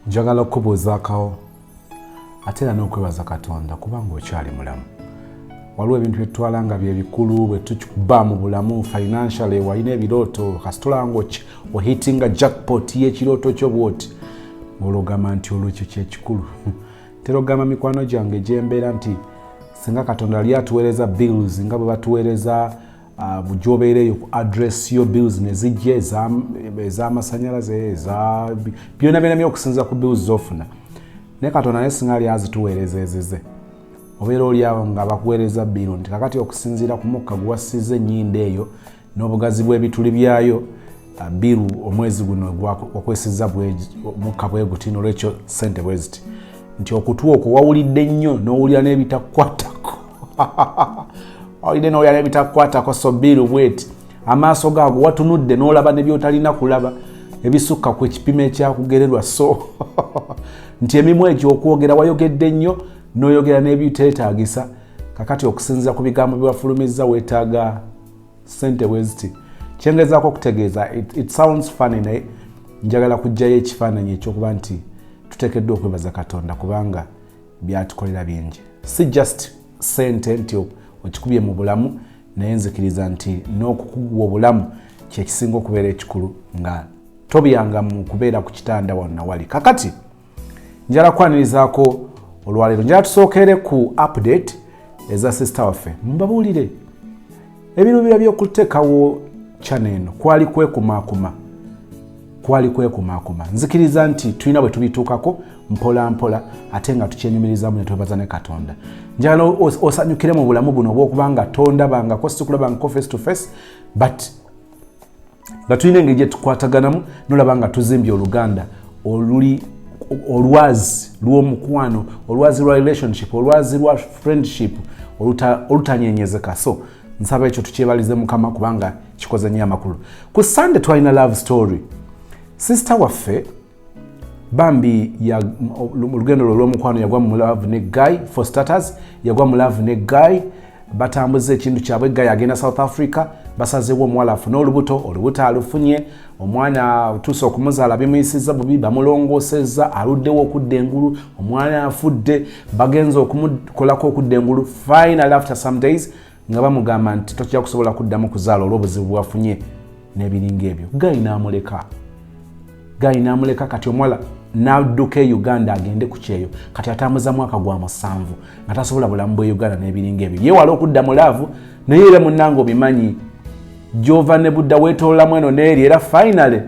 Njagala okukubuuzaakawo ate era n'okwebaza Katonda kubanga okyali mulamu. Waliwo ebintu byetutwala nga bye bikulu bwe tukikuba mu bulamu financially, walina ebirooto, kasitula nga ohitinga jackpot y'ekirooto kyo bwoti, olwo ogamba nti olwo ekyo kyekikulu. Ntera okugamba mikwano gyange gyembeera nti singa Katonda yali atuweereza bills nga bwe batuweereza gyobeera eyo ku address yo, bills ne zijja ez'amasanyalaze, eza byona byona byokusinza ku bills zofuna, naye Katonda naye singa ali azituweereza ezize, obeera oli awo nga bakuweereza bill nti kakati okusinziira ku mukka guwasiza ennyindo eyo n'obugazi bw'ebituli byayo, bill omwezi guno wakwesizza omukka bwe guti, nolwekyo sente bwe ziti, nti okutu okwo wawulidde nnyo n'owulira n'ebitakukwatako, owulidde n'owulira n'ebitakukwatako, so bill bweti. Amaaso gaago watunudde n'olaba ne byotalina kulaba ebisukka ku ekipimo ekyakugererwa, so nti emimwa egyo okwogera wayogedde nnyo n'oyogera n'ebiteetaagisa, kakati okusinziira ku bigambo byewafulumizza weetaaga sente bwe ziti. Kyengezaako okutegeeza, it sounds funny, naye njagala kuggyayo ekifaananyi ekyokuba nti tuteekeddwa okwebaza Katonda kubanga byatukolera bingi, si just sente nti okikubye mu bulamu, naye nzikiriza nti n'okukuwa obulamu kyekisinga okubeera ekikulu nga tobyanga mu kubeera ku kitanda wano nawali. Kakati njala kwanirizaako olwaleero, njala tusookere ku update eza sister waffe, mbabuulire ebiruubirwa by'okuteekawo channel eno. Kwali kwekumaakuma, kwali kwekumaakuma. Nzikiriza nti tulina bwe tubituukako mpola mpola, ate nga tukyenyumirizamu ne twebaza ne Katonda. Njagala osanyukire mu bulamu buno obwokuba nga tondabangako, sikulabangako face to face, but nga tulina engeri gyetukwataganamu, nolaba nga tuzimbye oluganda oluli olwazi lw'omukwano, olwazi lwa relationship, olwazi lwa friendship olutanyenyezeka. So nsaba ekyo tukyebalize Mukama kubanga kikoze nnyo amakulu. Ku Sunday twalina love story. Sister waffe bambi mu lugendo lwe olw'omukwano yagwa mu love ne guy. For starters, yagwa mu love ne guy, batambuza ekintu kyabwe, guy agenda South Africa, basazeewo omuwala afune olubuto, olubuto alufunye, omwana otuuse okumuzaala bimuyisiza bubi, bamulongoosezza, aluddewo okudda engulu, omwana afudde, bagenza okumukolako okudda engulu. Finally, after some days, nga bamugamba nti tokija kusobola kuddamu kuzaala olw'obuzibu bwafunye n'ebiringa ebyo. Guy n'amuleka, guy n'amuleka. Kati omuwala n'adduka e Uganda agende ku kyeyo. Kati atambuza mwaka gwa 7 nga tasobola bulamu bwe Uganda n'ebiringa ebyo, yeewala okudda mu love. Naye era munnange obimanyi, gyova ne budda weetoololamu eno n'eri, era finally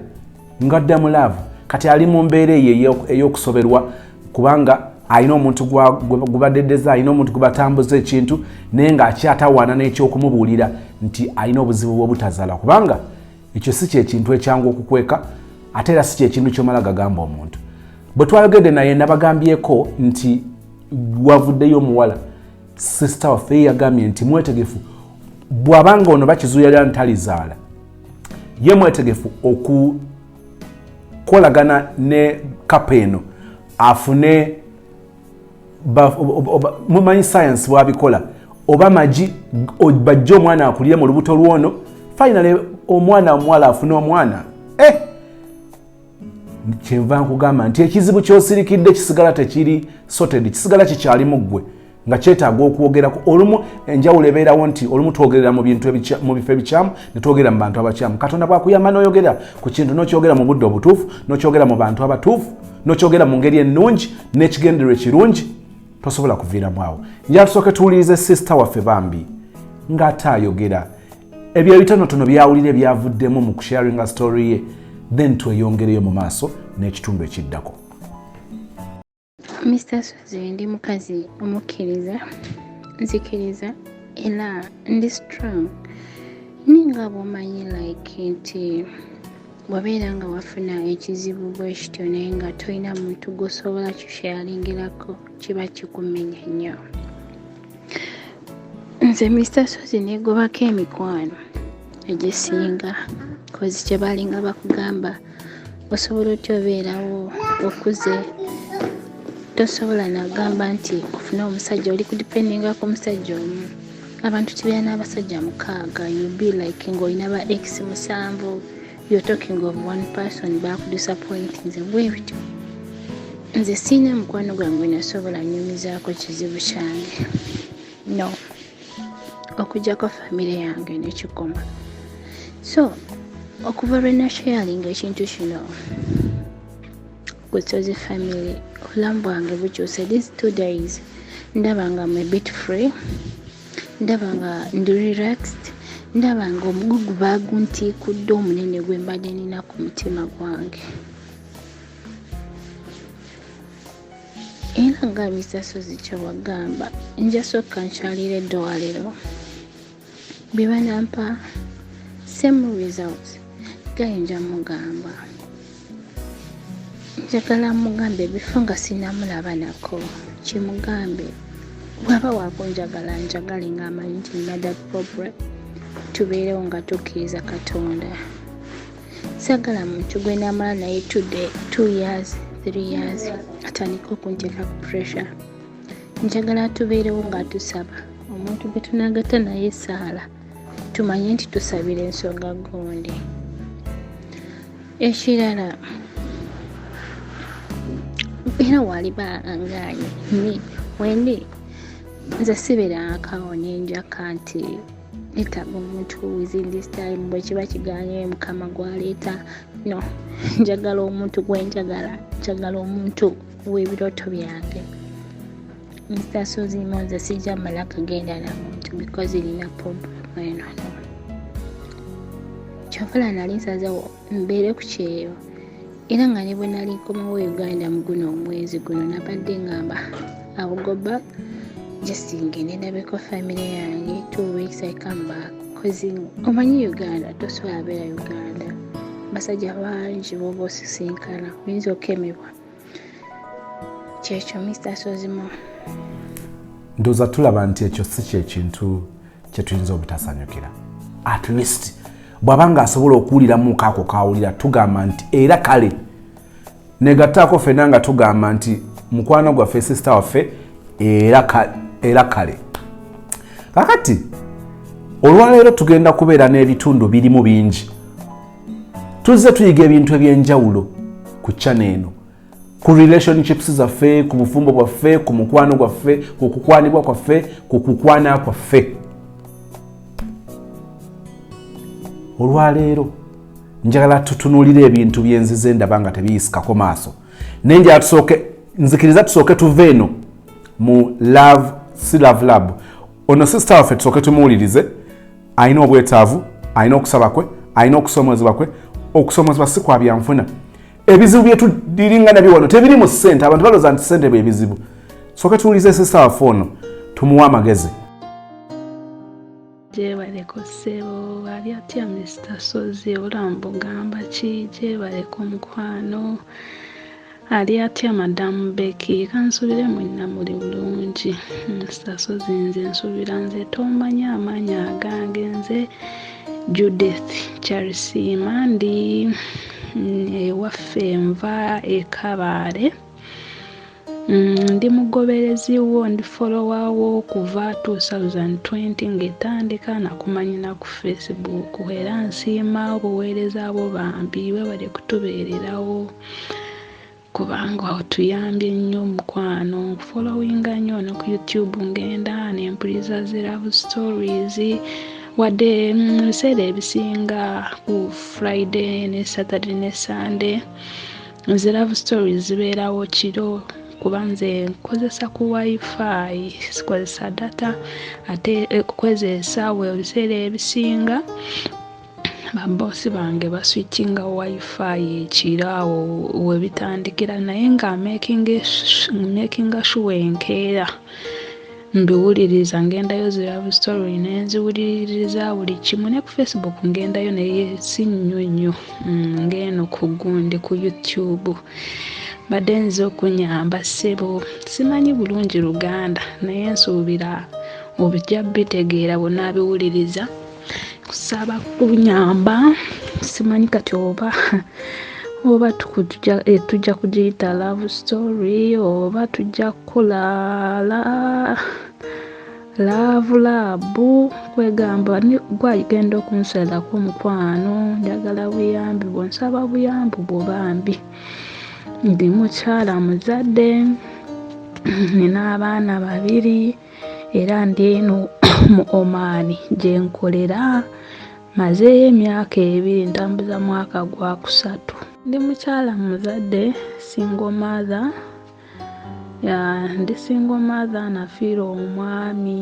ngadda mu love. Kati ali mu mbeera eyo ey'okusoberwa kubanga alina omuntu gubadeddeza, alina omuntu gwebatambuza ekintu, naye ng'akyatawaana n'ekyokumubuulira nti alina obuzibu bw'obutazaala, kubanga ekyo si kyekintu ekyangu okukweka, ate era si kyekintu kyomala gagamba omuntu. Bwe twayogedde naye, nabagambyeko nti wavuddeyo omuwala sister waffe, ye yagambye nti mwetegefu bw'abanga ono bakizuulira ntalizaala, ye mwetegefu okukolagana ne couple eno afune mumanyi science bwabikola, oba magi bajje omwana akulire mu lubuto lwono, finally omwana omuwala afune omwana. Eh! Kyenva nkugamba nti ekizibu kyosirikidde kisigala tekiri sorted, kisigala kikyali mu ggwe nga kyetaaga okwogerako. Olumu enjawulo ebeerawo nti olumu twogerera mu bintu mu bifo ebikyamu, ne twogera mu bantu abakyamu. Katonda bwakuyamba n'oyogera ku kintu, n'okyogera mu budde obutuufu, n'okyogera mu bantu abatuufu, n'okyogera mu ngeri ennungi n'ekigendererwa ekirungi, tosobola kuviiramu awo. Njala tusooke tuwulirize sister waffe bambi ng'ate ayogera ebyo ebitonotono byawulira ebyavuddemu mu kusharinga story ye, then tweyongereyo mu maaso n'ekitundu ekiddako. Mr. Suzi, ndi mukazi omukkiriza, nzikiriza era ndi strong, naye nga bw'omanyi like nti bw'obeera nga wafuna ekizibu bwe kityo naye nga tolina muntu gw'osobola kisharingirako, kiba kikumenya nnyo. Nze Mr. Suzi neegobako emikwano egisinga, 'cause kye baalinga bakugamba, osobola otya obeerawo okuze tosobola nagamba nti ofune omusajja, oli kudependinga ku musajja omu. Abantu tubeera n'abasajja 6, you be like ng'olina ba ex 7, you're talking of one person bakudisappointinze bwe bityo. Nze sirina mukwano gwange gwe nasobola nyumizaako kizibu kyange, no, okuggyako famire yange nekikoma. So okuva lwe nasharinga ekintu kino ku Ssozi family, obulamu bwange bukyuse. These 2 days ndaba nga I'm a bit free, ndaba nga ndi relaxed, ndaba nga omugugu baguntiikudde omunene gwe mbadde nina ku mutima gwange. Era nga Mr Ssozi kyewagamba, nja sooka nkyalira eddwaliro, bye banampa same results gayinja mugamba. Njagala mugambe ebifo nga sinnamulaba nako, kimugambe bw'aba wakunjagala njagale ng'amanyi nti nina that problem, tubeerewo nga tukkiriza Katonda. Saagala muntu gwe naamala naye today 2 years, 3 years atandike okunteeka ku pressure. Njagala tubeerewo nga tusaba, omuntu gwe tunaagatta naye essaala tumanye nti tusabira ensonga gundi. Ekirala era waliba angaanye ni wendi nze sibeerangako nenjaka nti netaaga omuntu within this time, bwe kiba kiganye Mukama gwaleeta. No, njagala omuntu gwenjagala, njagala omuntu w'ebirooto byange. Mr Ssozi Mo, nze sijja mala kagenda na muntu because nina problem eno, no. Kyova nali nsazeewo mbeere ku kyeyo, era nga ne bwe nali nkomawo Uganda mu guno omwezi guno, nabadde ngamba I will go back just ngende ndabeko famire yange, 2 weeks I come back, cause omanyi Uganda tosobola beera Uganda, basajja bangi boba osisinkana oyinza okemebwa. Kyekyo, Mr Ssozi Mo. Ndowooza tulaba nti ekyo si kyekintu kyetuyinza obutasanyukira. At least bw'aba nga asobola okuwuliramu kaako kawulira, tugamba nti era kale negattaako ffenna nga tugamba nti mukwano gwaffe, sister waffe, era kale. Kakati olwaleero tugenda kubeera n'ebitundu birimu bingi. Tuzze tuyiga ebintu ebyenjawulo ku channel eno, ku relationships zaffe, ku bufumbo bwaffe, ku mukwano gwaffe, ku kukwanibwa kwaffe, ku kukwana kwaffe. Olwaleero njagala tutunuulire ebintu byenzize ndaba nga tebiyisikako maaso, naye njagala tusooke, nzikiriza tusooke tuve eno mu love, si love lab. Ono sister waffe tusooke tumuwulirize. Alina obwetaavu, alina okusaba kwe, alina okusomozebwa kwe. Okusomozebwa si kwa byanfuna. Ebizibu byetudiringa nabyo wano tebiri mu ssente. Abantu balowooza nti ssente bwe bizibu. Sooke tuwulize sister waffe ono, tumuwe amagezi. Gyebaleko ssebo, ali atya Mr Ssozi? Obulamu bugamba ki? Gyebaleko mukwano. Ali atya Madamu Becky? Kansubire mwenna muli bulungi. Mr Ssozi, nze nsuubira nze tomanyi amannya agange. Nze Judith Kyarisiima, ndi ewaffe nva e Kabaale. Ndi mugoberezi wo, ndi follower wo kuva 2020 ng'etandika. Nakumanyira ku Facebook era nsiima obuweereza bwo bambi, weebale kutubeererawo kubanga otuyambye nnyo mukwano. Nkufollowinga nnyo ne ku YouTube, ngenda ne mpuliriza zi love stories, wadde mu biseera ebisinga ku Friday ne Saturday ne Sunday zi love stories zibeerawo kiro, kuba nze nkozesa ku Wi-Fi, sikozesa data, ate kukozesa ebiseera ebisinga babboosi bange baswitchinga Wi-Fi ekiro awo we bitandikira, naye nga makinga sure enkeera mbiwuliriza. Ngendayo zi love story ne nziwuliriza buli kimu, ne ku Facebook ngendayo naye si nnyo nnyo ng'eno ku gundi ku YouTube. Mbadde nze okunyamba ssebo, simanyi bulungi Luganda, naye nsuubira ojja bitegeera bw'onaabiwuliriza. Kusaba kunyamba, simanyi kati oba tujja kugiyita love story oba tujja kukola love lab. Kwegamba gwagenda okunsalirako omukwano, njagala buyambi bwo, nsaba buyambi bwo bambi. Ndi mukyala muzadde, nina abaana babiri era ndi eno mu Oman gye nkolera. Mazeeyo emyaka ebiri ntambuza mwaka gwa kusatu. Ndi mukyala muzadde, single mother. Ya, ndi single mother nafiirwa omwami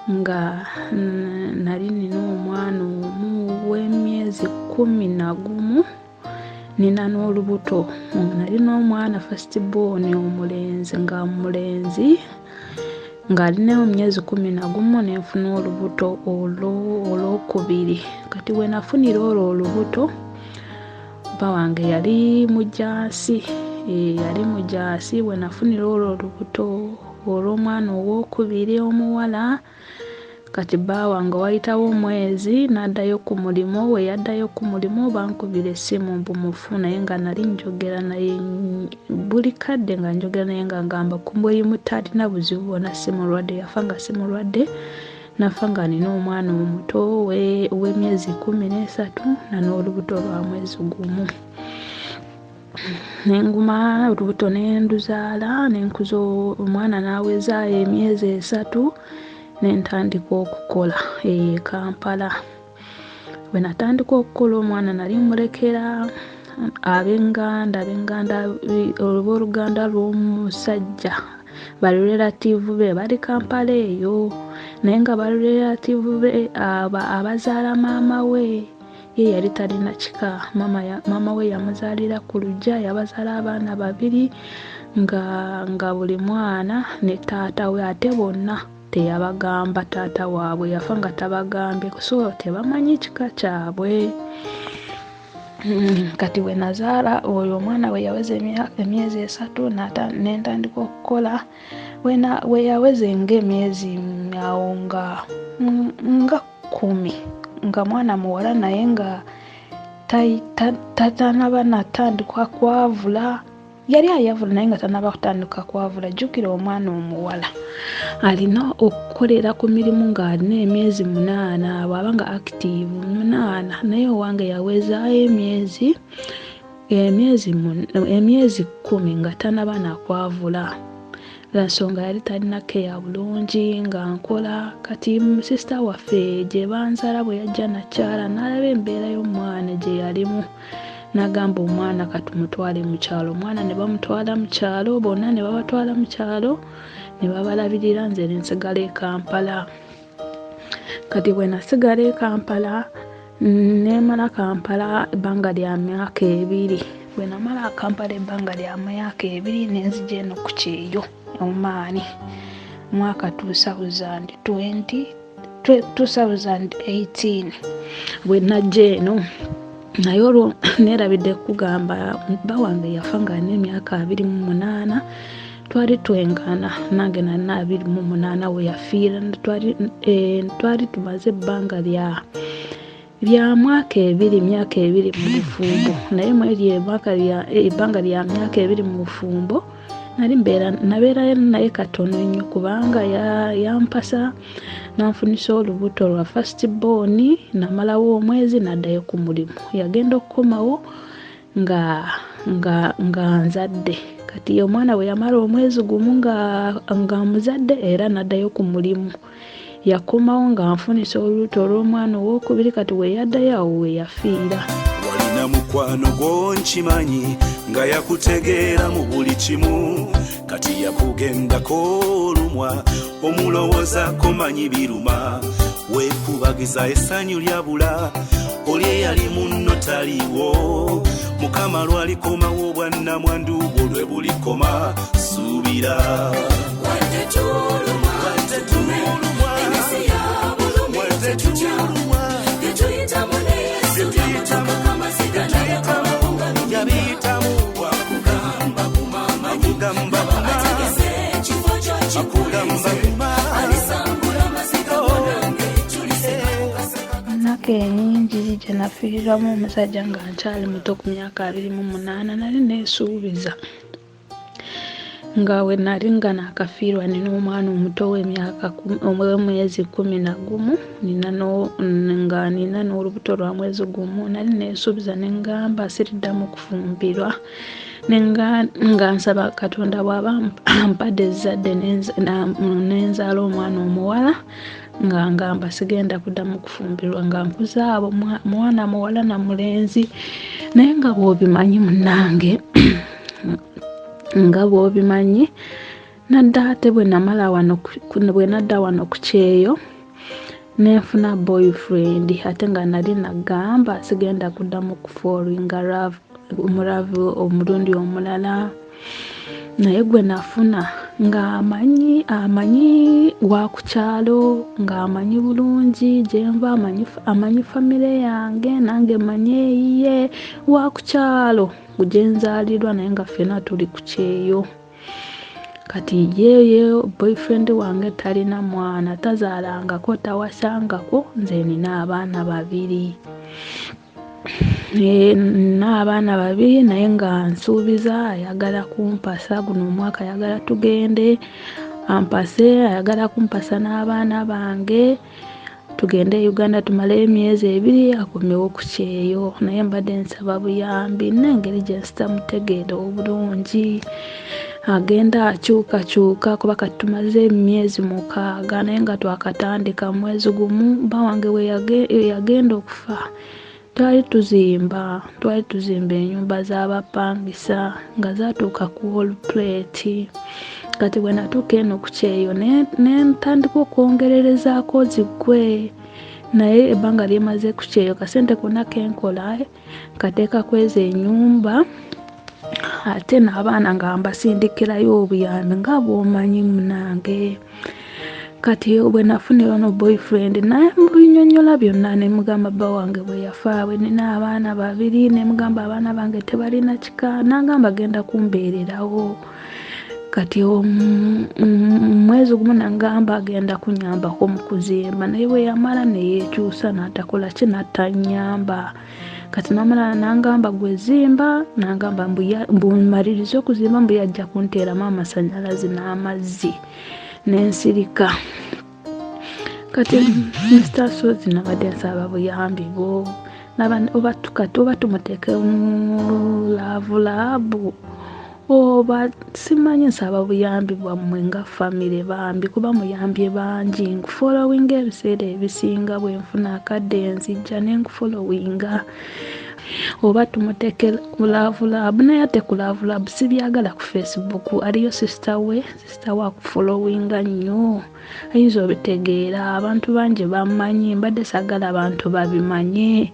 nga nali nina omwana omu w'emyezi 11, nina n'olubuto. Nalina omwana first born omulenzi, nga mulenzi ng'alina emyezi 11, nenfuna olubuto olwo olwokubiri. Kati we nafunira olwo olubuto, bba wange yali mujaasi, yali mujaasi. Bwe nafunira olwo olubuto olw'omwana owookubiri omuwala, kati bba wange wayitawo omwezi n'addayo ku mulimu. We yaddayo ku mulimu, bankubira essimu mbu mufu, naye nga nali njogera naye buli kadde, nga njogera naye nga ngamba ku mulimu talina buzibu bwonna, si mulwadde. Yafa nga si mulwadde, nafa nga nina omwana omuto ow'emyezi 13 nan'olubuto lwa mwezi gumu. Nenguma olubuto nenduzaala, nenkuza omwana n'aweza emyezi 3, nentandika okukola eyo e Kampala. Bwe natandika okukola, omwana nali mulekera ab'enganda, abooluganda lw'omusajja, ba relative be bali Kampala eyo, naye nga ba relative be abazaala maama we, ye yali talina kika. Maama we yamuzaalira ku luggya, yabazaala abaana babiri nga buli mwana ne taata we, ate bonna teyabagamba taata waabwe. Yafa nga tabagambye, so tebamanyi kika kyabwe. Kati bwe nazaala oyo omwana, bwe yaweza emyezi 3 nentandika okukola. We yaweza ng'emyezi awo nga 10, nga mwana muwala, naye nga tatanaba natandika kwavula. Yali ayavula naye nga tanaba kutandika kwavula. Jjukira, omwana omuwala alina okukolera ku mirimu ng'alina emyezi 8, bw'aba nga active 8, naye owange yawezaayo emyezi 10 nga tanaba nakwavula, lwansonga yali talina keya bulungi. Nga nkola, kati sister waffe gye banzaala bwe yajja nakyala n'alaba embeera y'omwana gye yalimu, n'agamba omwana katumutwale mu kyalo. Omwana ne bamutwala mu kyalo, bonna ne babatwala mu kyalo ne babalabirira, nze ne nsigala e Kampala. Kati bwe nasigala e Kampala, neemala Kampala ebbanga lya myaka 2. Bwe namala Kampala ebbanga lya myaka 2, ne nzija eno ku kyeyo Oman mwaka 2020, 2018. Bwe najja eno, naye olwo neerabidde kugamba, bba wange yafa ng'alina emyaka 28. Twali twenkana, nange nalina 28 we yafiira. Twali tumaze ebbanga lya mwaka 2, myaka 2 mu bufumbo, naye mweri ebbanga lya myaka 2 mu bufumbo nali mbeera nabeerayo naye katono nnyo, kubanga yampasa nanfunisa olubuto lwa first born, namalawo omwezi n'addayo ku mulimu. Yagenda okukomawo nga nzadde. Kati omwana bwe yamala omwezi gumu nga muzadde, era n'addayo ku mulimu. Yakomawo nga nfunisa olubuto olw'omwana owookubiri. Kati we yaddayo, awo we yafiira. Walina mukwano gwo nkimanyi nga yakutegeera mu buli kimu, kati yakugendako olumwa omulowoozaako, manyi biruma, weekubagiza essanyu lyabula, oli eyali munno taliiwo. Mukama lwalikomawo, obwannamwandu bwo lwe bulikoma, suubira. Wadde tulumwa, tugume, emisi ya bulumi, tetutya, bye tuyitamu ne Yesu byamutukako, amaziga n'ayakomawo nga binyuma. Yabiyitamu. Wakugamba guma, amanyi Akugamba guma. ategese ekifo kyo Akugamba kikulinze, guma. alisangula amaziga gonange, tuliseka. Ennaku enyingi gye nafiirwamu omusajja nga nkyali muto ku myaka 28, nali neesuubiza. Nga we nali nga naakafiirwa nina omwana omuto ow'emyaka ow'emyezi 11, nga nina n'olubuto lwa mwezi gumu. Nali neesuubiza ne ŋŋamba siriddamu kufumbirwa, nga nsaba Katonda bw'aba ampadde ezzadde ne nzaala omwana omuwala, nga ngamba sigenda kuddamu kufumbirwa, nga nkuza abo mwana muwala na mulenzi. Naye nga bw'obimanyi munnange, nga bw'obimanyi, nadda ate bwe namala wano bwe nadda wano ku kyeyo ne nfuna boyfriend, ate nga nali nagamba sigenda kuddamu kufollowinga mu love omulundi omulala. Naye gwe nafuna ng'amanyi amanyi wa ku kyalo, ng'amanyi bulungi gye nva, amanyi famire yange, nange mmanyi eyiye, wa ku kyalo gye nzaalirwa, naye nga ffenna tuli ku kyeyo. Kati ye boyfriend wange talina mwana, tazaalangako, tawasangako, nze nina abaana babiri. Nina abaana babiri, naye nga nsuubiza ayagala kumpasa guno omwaka, ayagala tugende ampase, ayagala kumpasa n'abaana bange, tugende e Uganda tumale emyezi 2 akomewo ku kyeyo. Naye mbadde nsaba buyambi n'engeri gye nsitamutegeera obulungi. Agenda akyukakyuka kuba kati tumaze emyezi 6, naye nga twakatandika mwezi gumu. Bba wange we yagenda okufa twali tuzimba ennyumba z'abapangisa nga zaatuuka ku wall plate. Kati bwe natuuka eno ku kyeyo ne ntandika okwongererezaako ziggwe, naye ebbanga lyemaze ku kyeyo kasente konna ke nkola nkateeka kweza ennyumba, ate n'abaana nga mbasindikirayo obuyambi nga bw'omanyi munnange. Kati bwe nafunira ono boyfriend naye mubinyonnyola byonna, ne mugamba bba wange bwe yafa, bwe nina abaana babiri, ne mugamba abaana bange tebalina kika, n'agamba agenda kumbeererawo. Kati mwezi gumu n'angamba agenda kunnyambako mu kuzimba, naye bwe yamala ne yeekyusa n'atakola ki, n'atannyamba. Kati n'amala n'angamba gwe zimba, n'angamba mbu mmalirize okuzimba, mbu yajja kunteeramu amasannyalaze n'amazzi, n'ensirika. Kati Mr. Sozi nabadde nsaba buyambi bwo, oba tumuteeke mu love lab, oba simanyi, nsaba buyambi bwammwe nga famire bambi, kuba muyambye bangi. Nkufollowinga ebiseera ebisinga, bwe nfuna akadde nzijja ne nkufollowinga. Oba tumuteeke ku love lab, naye ate ku love lab sibyagala ku Facebook, aliyo sister we, sister we akufollowinga nnyo, ayinza obitegeera. Abantu bangi bammanyi, mbadde saagala abantu babimanye.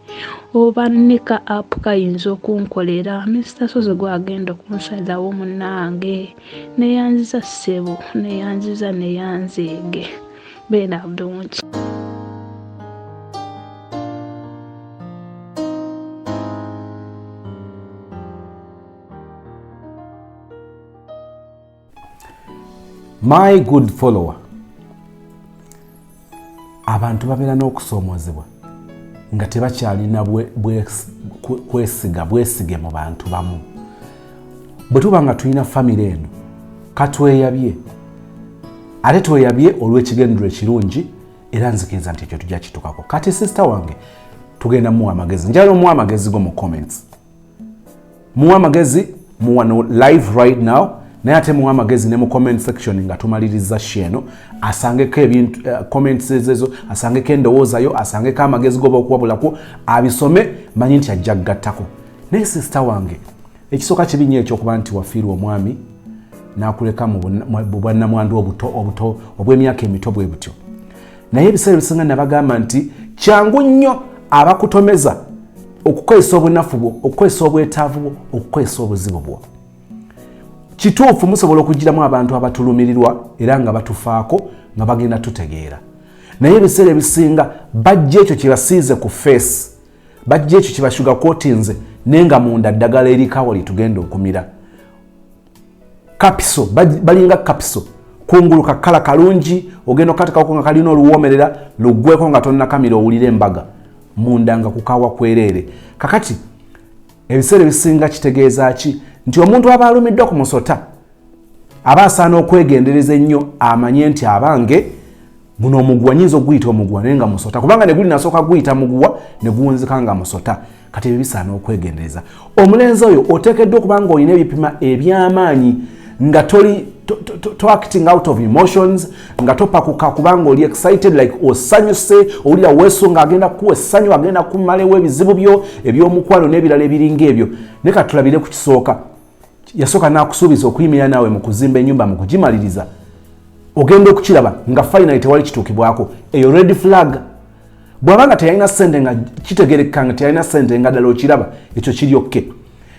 Oba nika app kayinza okunkolera. Mr. Sozi gwagenda okunsalirawo munnange. Neeyanziza ssebo, neeyanziza, neeyanzeege. Beera bulungi. My good follower, abantu babeera n'okusoomoozebwa nga tebakyalina kwesiga bwesige mu bantu bamu. Bwe tuba nga tulina famire eno, katweyabye, ate tweyabye olw'ekigendererwa ekirungi, era nzikiriza nti ekyo tujja kitukako. Kati sister wange tugenda muwa amagezi, njagala omuwa amagezi go mu comments, muwa amagezi muwano live right now, naye ate muwa amagezi ne mu comment section nga tumaliriza show eno, asangeko ebintu comments ezo, asangeko endowoozayo, asangeko amagezi goba okuwabulako, abisome, manyi nti ajja kugattako. Naye sister wange, ekisooka kibi nnyo ekyokuba nti wafiirwa omwami n'akuleka mu bwannamwandu obuto obw'emyaka emito bwe butyo. Naye ebiseera ebisinga nabagamba nti kyangu nnyo abakutomeza okukozesa obunafu bwo, okukozesa obwetaavu bwo, okukozesa obuzibu bwo. Kituufu musobola okugiramu abantu abatulumirirwa era nga batufaako nga bagenda tutegeera, naye ebiseera ebisinga bajja ekyo kye basiize ku face, bajja ekyo kye bashugakotinze, naye nga munda ddagala erikawo lye tugenda okumira. Kapiso, balinga kapiso kungulu kakala kalungi, ogenda okatekako nga kalina oluwoomerera, luggweko nga tonnakamira owulira embaga, munda nga kukawa kwereere. Kakati ebiseera ebisinga kitegeeza ki? Nti omuntu aba alumiddwa ku musota Aba asaana okwegendereza ennyo, amanye nti abange guno omuguwa nyinza okuguyita omuguwa naye nga musota, kubanga ne guli nasooka guyita muguwa ne guwunzika nga musota. Kati ebyo bisaana okwegendereza. Omulenzi oyo oteekeddwa okuba nga olina ebipima eby'amaanyi, nga toli to acting out of emotions, nga topakuka kubanga oli excited, like osanyuse, owulira weesunga agenda kukuwa essanyu, agenda kumalewo ebizibu byo eby'omukwano n'ebirala ebiringa ebyo. Naye katulabire ku kisooka. Yasooka n'akusuubiza okuyimirira naawe mu kuzimba ennyumba, mu kugimaliriza. Ogenda okukiraba nga finally tewali kituukibwako. Eyo red flag. Bw'aba nga teyalina ssente, nga kitegerekeka nga teyalina ssente, nga ddala okiraba, ekyo kiri okay.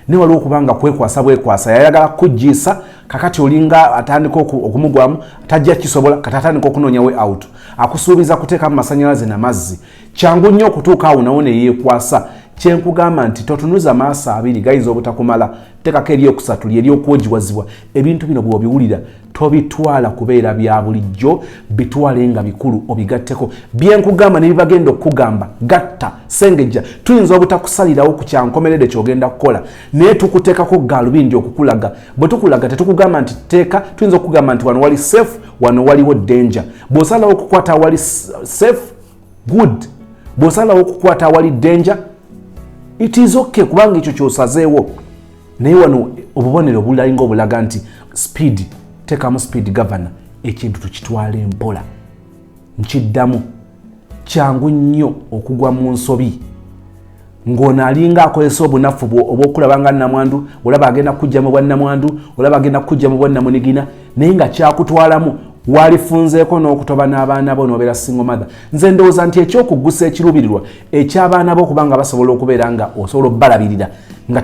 Naye waliwo okuba nga kwekwasa bwekwasa, yayagala kukuggiisa. Kakati olinga atandika okumugwamu, tajja kisobola. Kati atandika okunoonya way out, akusuubiza kuteekamu masanyalaze namazzi. Kyangu nnyo okutuuka awo nawo neyeekwasa. Kyenkugamba nti totunuza maaso abiri, gayinza obutakumala. Teekako eryokusatu, lyeryokwogyiwazibwa. Ebintu bino bw'obiwulira, tobitwala kubeera bya bulijjo, bitwale nga bikulu, obigatteko byenkugamba nebibagenda okukugamba. Gatta sengejja. Tuyinza obutakusalirawo ku kyankomeredde kyogenda kukola, naye tukuteekako galubindi okukulaga. Bwe tukulaga, tetukugamba nti teeka. Tuyinza okukugamba nti wano wali safe, wano waliwo danger. Bw'osalawo okukwata awali safe, good. Bw'osalawo okukwata awali danger, it is okay, kubanga ekyo kyosazeewo. Naye wano obubonero bulinga obulaga nti speed, teekamu speed governor, ekintu tukitwala empola. Nkiddamu, kyangu nnyo okugwa mu nsobi ng'ono alinga akozesa obunafu bwo obw'okulaba nga namwandu. Olaba agenda kujja mu bwannamwandu, olaba agenda kujja mu bwannamunigina, naye nga kyakutwalamu walifunzeeko n'okutoba n'abaana bo, n'obeera single mother. Nze ndowooza nti ekyokugusa ekiruubirirwa eky'abaana bo, okubanga basobola okubeera nga osobola obbalabirira nga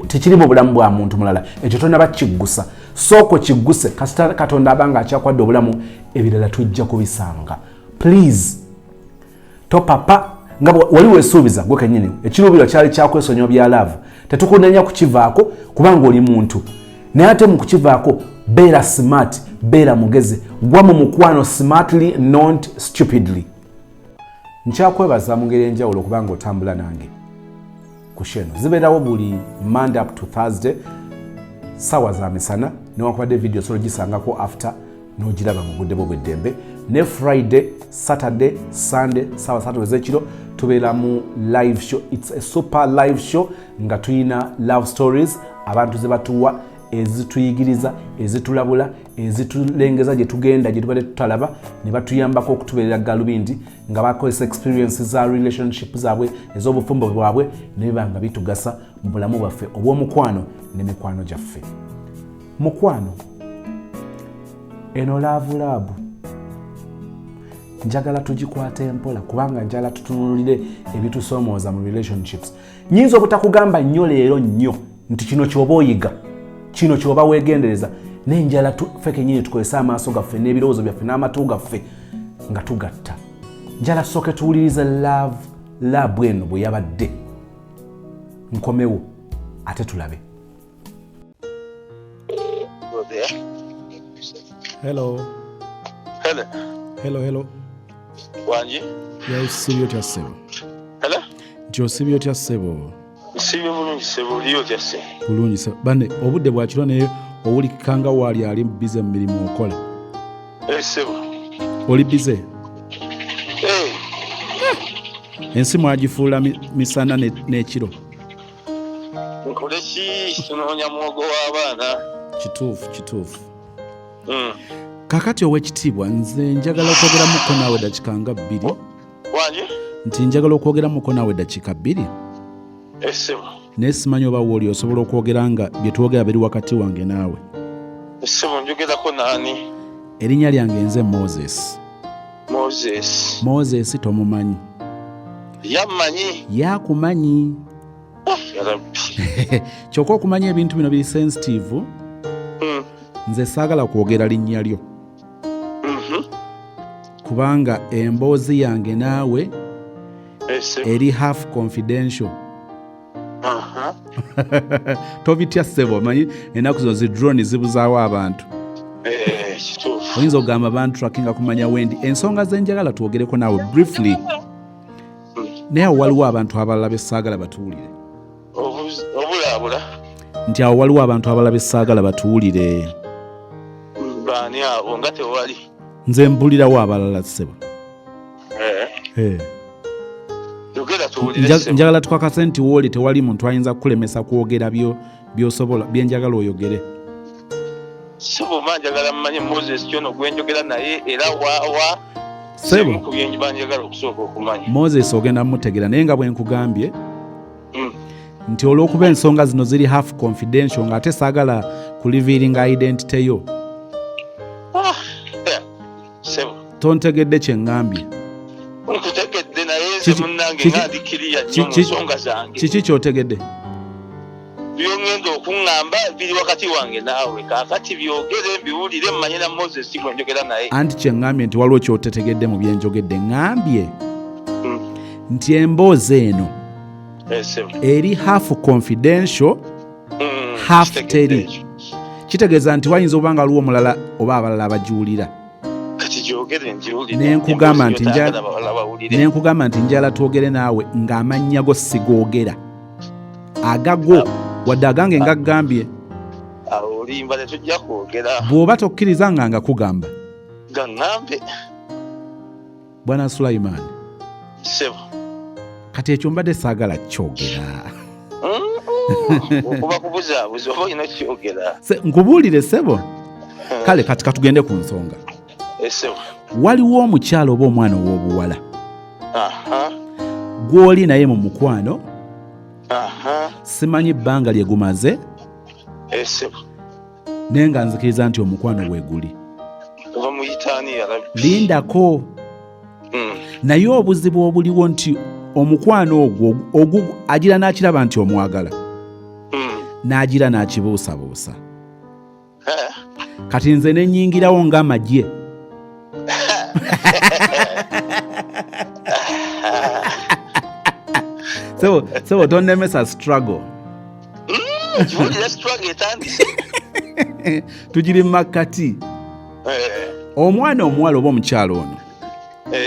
tekiri mu bulamu bwa muntu mulala, ekyo tonaba kiggusa. Sooka kigguse. Kasita Katonda aba nga akyakwadde obulamu, ebirala tujja kubisanga. Please topapa nga wali weesuubiza gwe kenyini. Ekiruubirwa kyali kyakwesonyiwa bya love, tetukunenya kukivaako kubanga oli muntu. Naye ate mu kukivaako, beera smart, beera mugezi, gwa mu mukwano smartly, not stupidly. Nkyakwebaza mu ngeri enjawulo okubanga otambula nange ku show eno. Zibeerawo buli Monday up to Thursday, sawa za misana, newankubadde video osobola ogisangako after n'ogiraba mu budde bwo bweddembe. Ne Friday, Saturday, Sunday, sawa 3 ez'ekiro tubeera mu live show. It's a super live show nga tuyina love stories abantu ze batuwa, ezituyigiriza, ezitulabula, ezitulengeza gye tugenda gye tubadde tutalaba, ne batuyambako okutubeerera galubindi nga bakozesa experience za relationship zaabwe, ez'obufumbo bwabwe, ne biba nga bitugasa mu bulamu bwaffe obw'omukwano n'emikwano gyaffe. Mukwano, eno Love Lab njagala tugikwate empola, kubanga njagala tutunulire ebitusoomooza mu relationships. Nyinza obutakugamba nnyo leero nnyo nti kino kyoba oyiga, kino kyoba weegendereza, naye njagala ffe kenyini tukozese amaaso gaffe n'ebirowoozo byaffe n'amatu gaffe nga tugatta. Njagala tusooke tuwulirize Love Lab eno bwe yabadde. Nkomewo ate tulabe. Go there. Hello. Hello. Hello, hello. Wangi? Osibye otya, ssebo? Hello? Nti osibye otya, ssebo? Nsibye bulungi, ssebo. Oliyo otya, ssebo? Bulungi, ssebo. Bane obudde bwakiro, naye owulikika nga waali ali busy mu mirimu okola. Eh, ssebo. Oli busy? Eh, Ensi mwagifuula misana n'ekiro. Nkole ki? Tunoonya muwogo w'abaana. Kituufu, kituufu. Kakati ow'ekitiibwa, nze njagala okwogeramuko naawe dakiika nga 2. Wangi? Nti njagala okwogeramuko naawe dakiika 2. Eh, ssebo. Naye simanyi oba wooli osobola okwogera nga bye twogera biri wakati wange naawe. Ssebo, njogerako naani? Erinnya lyange nze Moses. Moses. Moses tomumanyi? Yammanyi. Yakumanyi. Ya Rabbi. Kyokka okumanya ebintu bino biri sensitive. Nze saagala kwogera linnya lyo, kubanga emboozi yange naawe Eh, ssebo. eri half confidential. Tobitya, ssebo. Manyi ennaku zino zi drone zibuzaawo abantu. Eh, kituufu. Oyinza okugamba bantrackinga kumanya wendi. Ensonga zenjagala twogereko naawe briefly, naye awo waliwo abantu abalala besaagala batuwulire. Obulaabula. Nti awo waliwo abantu abalala besaagala batuwulire. Baani abo nga tewali? Nze mpulirawo abalala ssebo. Eh. Yogera tuwulire ssebo. Njagala tukakase nti wooli tewali muntu ayinza kukulemesa kwogera byosobola byenjagala oyogere. Ssebo, ma njagala mmanye Moses kyono gwe njogera naye era waawa. Ssebo. Ku byenjiba njagala okusooka okumanya. Moses ogenda mutegera, naye nga bwe nkugambye nti olw'okuba ensonga zino ziri half confidential, ng'ate saagala kuliviiringa identity yo. Ah, ssebo. Tontegedde kye ŋŋambye? Nkutegedde, naye nze munnange nga ndi kiriya nnyo mu nsonga zange. Kiki ky'otegedde? Byongenda okuŋŋamba biri wakati wange naawe, kaakati byogere mbiwulire mmanye na Moses gwe njogera naye. Anti kye ŋŋambye nti waliwo ky'otetegedde mu bye njogedde. Ŋŋambye nti emboozi eno eri half confidential, half Kitegedde teri. ekyo. Kitegeeza nti wayinza oba nga waliwo omulala oba abalala abagiwulira. Kati gyogere ngiwulire. Ne nkugamba nti Emboozi gy'otaagala balala bawulire. Ne nkugamba nti njala twogere naawe ng'amannya go sigoogera, agago wadde agange nga ggambye. Awo olimba, tetujja kwogera. Bw'oba tokkiriza nga kugamba. Gaŋŋambe. Bwana Sulaiman. Ssebo. Kati ekyo mbadde saagala kyogera. Okuba kubuzaabuza oba olina okyogera. Nkubuulire ssebo. Kale kati katugende ku nsonga. Ssebo. Waliwo omukyala oba omwana ow'obuwala gw'oli naye mu mukwano, simanyi bbanga lye gumaze, Ssebo. naye nga nzikiriza nti omukwano weeguli. Oba muyitaani ya Rabbi? Lindako. Naye obuzibu obuliwo nti omukwano ogwo agira n'akiraba nti omwagala, n'agira n'akibuusabuusa. Kati nze ne nnyingirawo ng'amagye. Sebo tonnemesa struggle. Kiwulira struggle etandise. Tugiri mu makkati. Omwana omuwala oba omukyala ono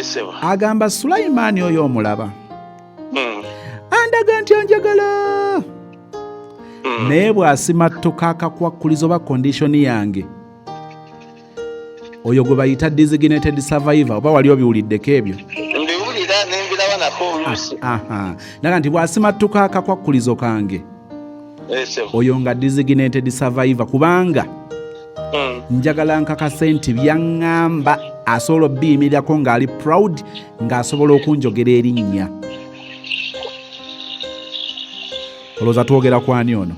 Ssebo. agamba Sulaimaani oyo omulaba andaga nti anjagala, naye bw'asimattuka akakwakulizo oba condition yange, oyo gwe bayita designated survivor, oba wali obiwuliddeko ebyo? Mbiwulira ne mbiraba nako oluusi. Naga nti bw'asimattuka akakwakulizo kange, Ssebo. oyo nga designated survivor, kubanga njagala nkakase nti byaŋŋamba asobola obbiyimirirako ng'ali proud, ng'asobola okunjogera erinnya. Olowooza twogera ku ani ono?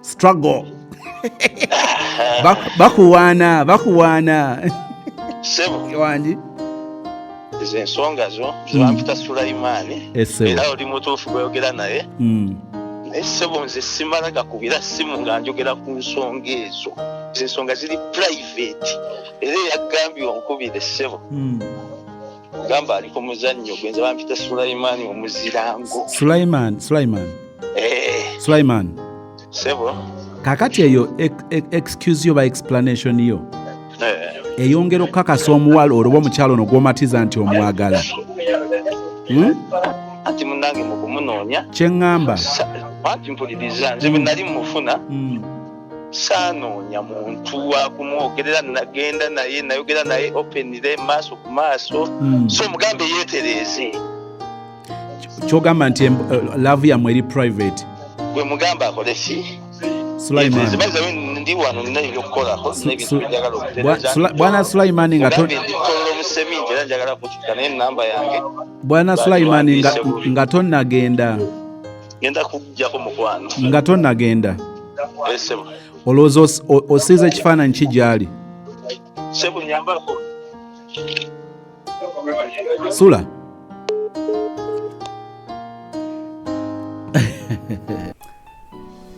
Struggle. Bakuwaana, bakuwaana. Ssebo. Wangi. Ezo ensonga zo zibampita Sulaimaani. Ssebo. Era oli mutuufu gweyogera naye. Naye ssebo nze simala gakubira ssimu nga njogera ku nsonga ezo. Ezo ensonga ziri private. Era eyagambye onkubire ssebo. Gamba ali ku muzannyo gwe, nze bampita Sulaimaani omuzirango. Sulaiman, Sulaiman. Sulaiman. Ssebo. Kaakati eyo excuse yo ba explanation yo eyongera okukakasa omuwala olwo oba omukyala ono gw'omatiza nti omwagala. Anti munnange mu kumunoonya. Kye ŋŋamba. Anti mpuliriza, nze bwe nali mufuna, saanoonya muntu wa kumwogerera, nagenda naye, nayogera naye openire maaso ku maaso. So mugambe yeetereeze. Kyogamba nti love yammwe eri private. Gwe mugambe akole ki? Sulaiman. Yeetereeze. By the way, ndi wano nina ebyokukolako, nina ebintu byenjagala okutereeza. Bwana Sulaiman nga Mugambe ndi Kololo mu seminti era njagala kukyuka naye ennamba yange. Bwana Sulaiman nga tonnagenda. Ngenda kujjako mukwano. Nga tonnagenda. Ssebo. Olowooza osiize ekifaananyi ki gy'ali? Ssebo nnyambako. Sula.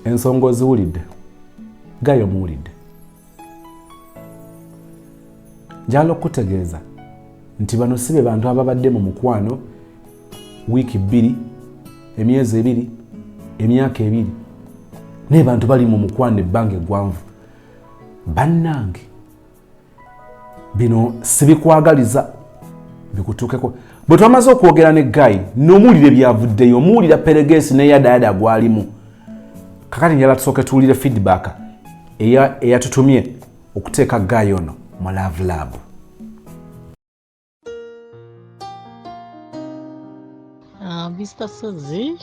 Ensonga oziwulidde, gayo muwulidde. Njagala okukutegeeza nti bano si be bantu ababadde mu mukwano wiiki 2, emyezi 2, emyaka 2, naye bantu bali mu mukwano ebbanga eggwanvu. Bannange, bino sibikwagaliza bikutuukeko. Bwe twamaze okwogera ne Guy, n'omuwulire byavuddeyo, omuwulira peregesi n'eyadaada gwalimu. Kakati njagala tusooke tuwulire feedback Eyatutumye okuteeka guy ono mu Love Lab. Mr. Ssozi,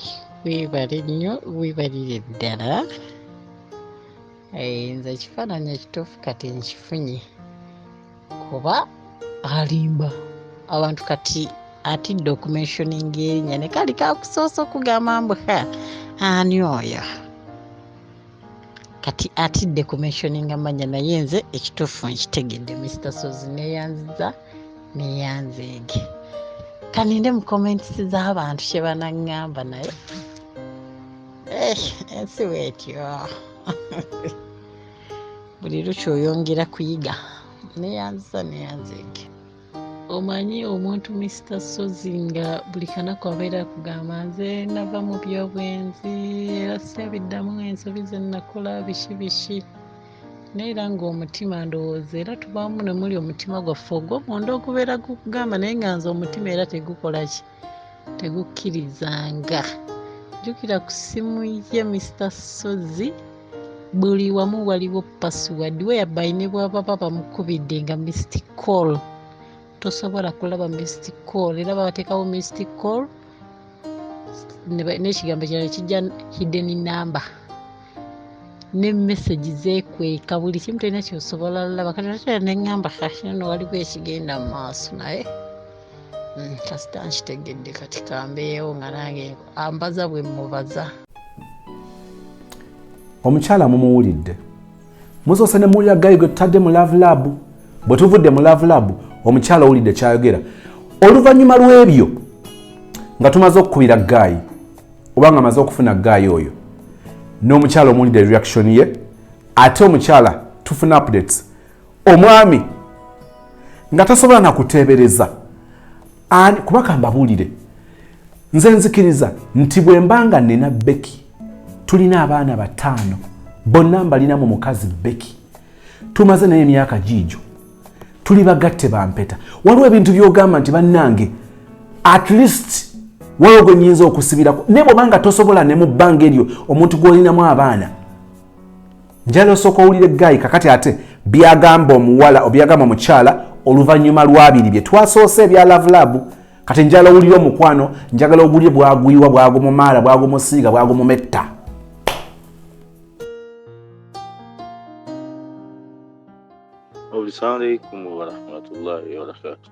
weebale nnyo, weebalire ddala. Nze ekifaananyi ekituufu kati nkifunye, kuba alimba abantu. Kati atidde okumentioninga erinnya, ne kali kakusoose okugamba mbu ha, ani oyo? Kati atidde kumentioninga mannya, naye nze ekituufu nkitegedde. Mr. Ssozi, neeyanziza, neeyanzeege. Kaninde mu comments z'abantu kye banaŋŋamba, naye ensi bwetyo, buli lukya oyongera kuyiga. Neeyanziza, neeyanzeege. Omanyi omuntu Mr. Ssozi nga buli kanaku abeera kugamba, "Nze nava mu byobwenzi era syabiddamu, ensobi ze nakola biki biki," naye era ng'omutima, ndowooza era tubaamu ne muli omutima gwaffe ogw'omunda ogubeera gukugamba, naye nga nze omutima era tegukola ki, tegukkirizanga. Jjukira ku ssimu ye Mr. Ssozi buli wamu waliwo password, whereby ne bw'ababa bamukubidde nga missed call, tosobola kulaba missed call, era babateekawo missed call n'ekigambo kirala kijja, hidden number, ne message zeekweka, buli kimu tolina kyosobola laba. Kati natera neŋŋamba, kati no waliwo ekigenda mu maaso, naye kasita nkitegedde, kati kambeewo nga nange ambaza bwe mubaza. Omukyala mumuwulidde, musoose ne muwulira guy gwe tutadde mu Love Lab. Bwe tuvudde mu Love Lab, omukyala owulidde kyayogera. Oluvannyuma lw'ebyo, nga tumaze okukubira guy oba nga amaze okufuna guy oyo n'omukyala, omuwulidde reaction ye. Ate omukyala tufuna updates, omwami nga tasobola nakuteebereza. Kuba kambabuulire, nze nzikiriza nti bwe mba nga nina Becky, tulina abaana 5, bonna mbalina mu mukazi Becky, tumaze naye emyaka giigyo, tuli bagatte bampeta, waliwo ebintu by'ogamba nti bannange, at least waliwo gwe nyinza okusibirako. Naye bw'obanga tosobola ne mu bbanga eryo omuntu gw'olinamu abaana, njala osooka owulire guy kakati ate byagamba omuwala, obyagamba omukyala, oluvannyuma lwabiri bye twasoose ebya Love Lab. Kati njala owulire omukwano, njagala ogulye bwagwiwa, bwagumumaala, bwagumusiiga, bwagumumetta. Assalamu alaikum warahmatullahi wabarakatuh.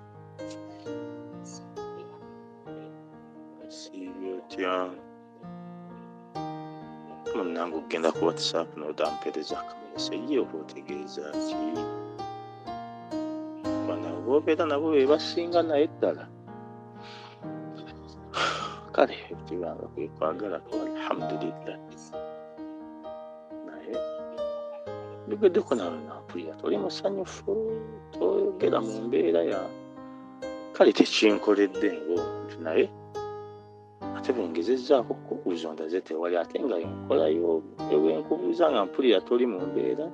Siibye otya munnange? Okugenda ku WhatsApp n'otampeereza akameseji, oba otegeeza ki? Bano bobeera nabo be basinga, naye ddala kale kibanga kwe kwagala ko, alhamdulillah. Naye njogeddeko nawe, nampulira toli musanyufu, toyogera mu mbeera ya kale tekinkoledde ng'omuntu, naye ate bwengezezzaako kukubuuza ondaze tewali, ate nga enkolayo bwenkubuuza nga mpulira toli mu mbeera,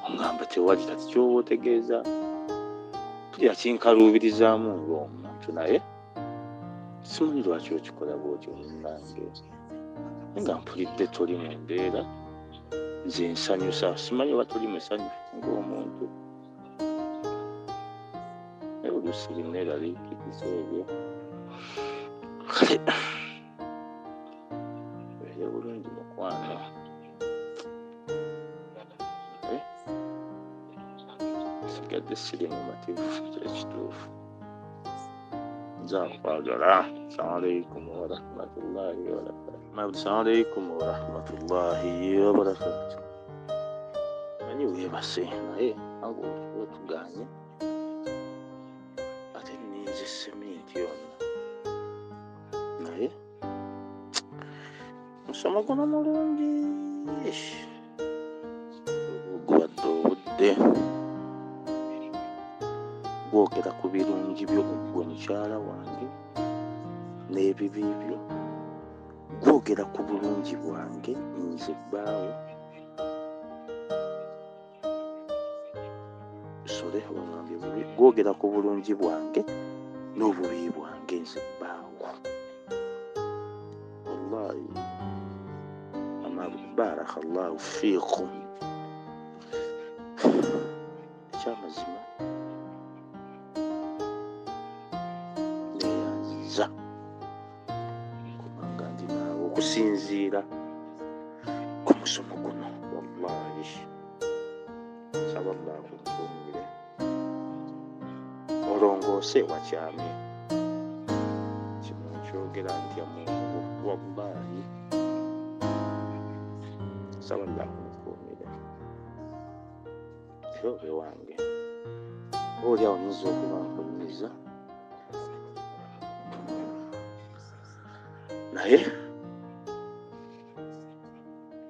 ongamba tewali. Kati kyoba otegeeza, mpulira kinkaluubirizaamu ng'omuntu, naye simanyi lwaki okikola bwotyo munnange, naye nga mpulidde toli mu mbeera nze nsanyusa. Simanyi oba toli musanyufu ng'omuntu, naye oluusi binneeraliikiriza ebyo. Kale beere bulungi mukwano. Eh, sigadde siri mumativu, kyekituufu. Nze akwagala. Assalamu alaikum warahmatullahi wabarakatu. Assalamu alaikum warahmatullahi wabarakatu. Manyi weebase, naye ange wetuganye, ate ninze seminti ono, naye musomo guno mulungi gubadde obudde gwogera ku birungi byo gwe mukyala wange n'ebibi byo, gwogera ku bulungi bwange nze bbaawo. Sole oŋambye bubi. Gwogera ku bulungi bwange n'obubi bwange nze bbaawo. Wallahi, ama barakallahu fiikum. Okusinziira ku musomo guno, wallahi nsaba Allah akukuumire, olongoose wakyamye. Kino nkyogera ntya Mungu, wallahi nsaba Allah akukuumire era obe wange. Oba oli awo nyinza okuba nkunyiza, naye